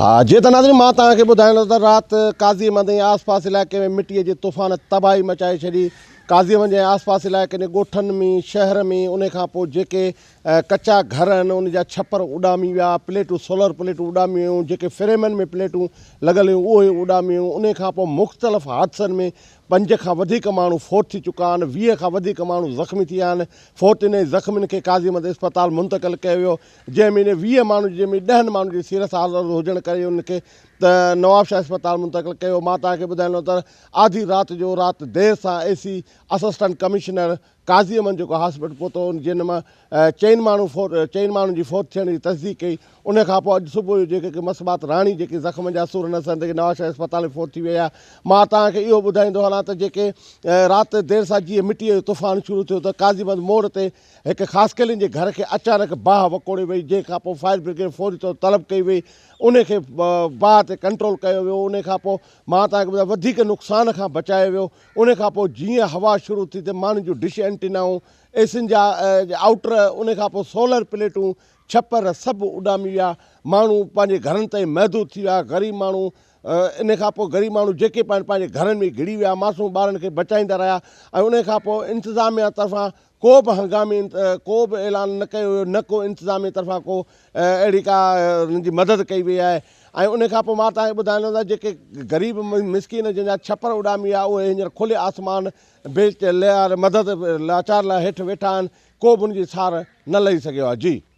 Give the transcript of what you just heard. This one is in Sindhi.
ها جي ته ناظرين مان توهان کي ٻڌايان ٿو ته رات قاضي احمد ۽ آس پاس علائقي ۾ مٽيء جي طوفان تباهي مچائي ڇڏي. قاضي احمد ۽ آس پاس علائقن جي ڳوٺن ۾ شهر ۾ ان کان پوء جيڪي ڪچا گهر آهن ان جا ڇپر اڏامي ويا، پليٽون سولر پليٽون اڏامي ويون، جيڪي فريمن ۾ پليٽون لڳل هيون اهي اڏامي ويون، ان کان پوء مختلف حادثن ۾ پنج کان وڌيڪ ماڻهو فوت ٿي چڪا آهن، 20 کان وڌيڪ ماڻهو زخمي ٿي ويا آهن، فوتين ۽ زخمين کي قاضي احمد اسپتال منتقل ڪيو ويو. جنهن ۾ 20 ماڻهن جي ۾ ڏهن ماڻهن جي سيريس حالت هجڻ ڪري انهن کي ته نوابشاهه اسپتال منتقل ڪيو مان توهان کي ٻڌائڻ ته آڌي رات جو رات دير سان A C assistant commissioner Qazi Ahmed جيڪو هاسپيٽل پهتو جن مان چئن ماڻهو فوت چئن ماڻهن جي فوت ٿيڻ جي تصديق ڪئي ان کان پوء اڄ صبح جو جيڪي مسمات راڻي جيڪي زخمن جا سور نه سهندي نوابشاهه اسپتال ۾ فوت ٿي وئي آهي مان توهان کي اهو ٻڌائيندو هلان ته جيڪي رات دير سان جيئن مٽي جو طوفان شروع ٿيو ته قاضي احمد موڙ تي هڪ خاصخيلين جي گهر کي اچانڪ باهه وڪوڙي وئي، جنهن کان پوء فائر برگيڊ فوري طور طلب ڪئي وئي، انهي کي باهه تي ڪنٽرول ڪيو ويو، انهي کان پوء مان توهان کي ٻڌايان وڌيڪ نقصان کان بچايو ويو، انهي کان پوء جيئن هوا شروع ٿي ته ماڻهن جون ڊش اينٽينائون، ايسين جا آئوٽر، انهي کان پوء سولر پليٽون، ڇپر سڀ اڏامي ويا، ماڻهو پنهنجي گهرن تائين محدود ٿي ويا، غريب ماڻهو انهي کان پوء غريب ماڻهو جيڪي پنهنجي پنهنجي گهرن ۾ گهڙي ويا، معصوم ٻارن کي بچائيندا رهيا ۽ انهي کان پوء انتظاميا طرفان ڪو به هنگامي ڪو به اعلان نه ڪيو ويو نه ڪو انتظاميه طرفان ڪو اهڙي ڪا انهن جي مدد ڪئي وئي آهي ۽ ان کان پوء مان توهان کي ٻڌائيندو ته جيڪي غريب مسڪين جن جا ڇپر اڏامي ويا اهي هينئر کلي آسمان بي مدد لاچار لاء هيٺ ويٺا آهن ڪو به ان جي سار نه لهي سگهيو آهي جي.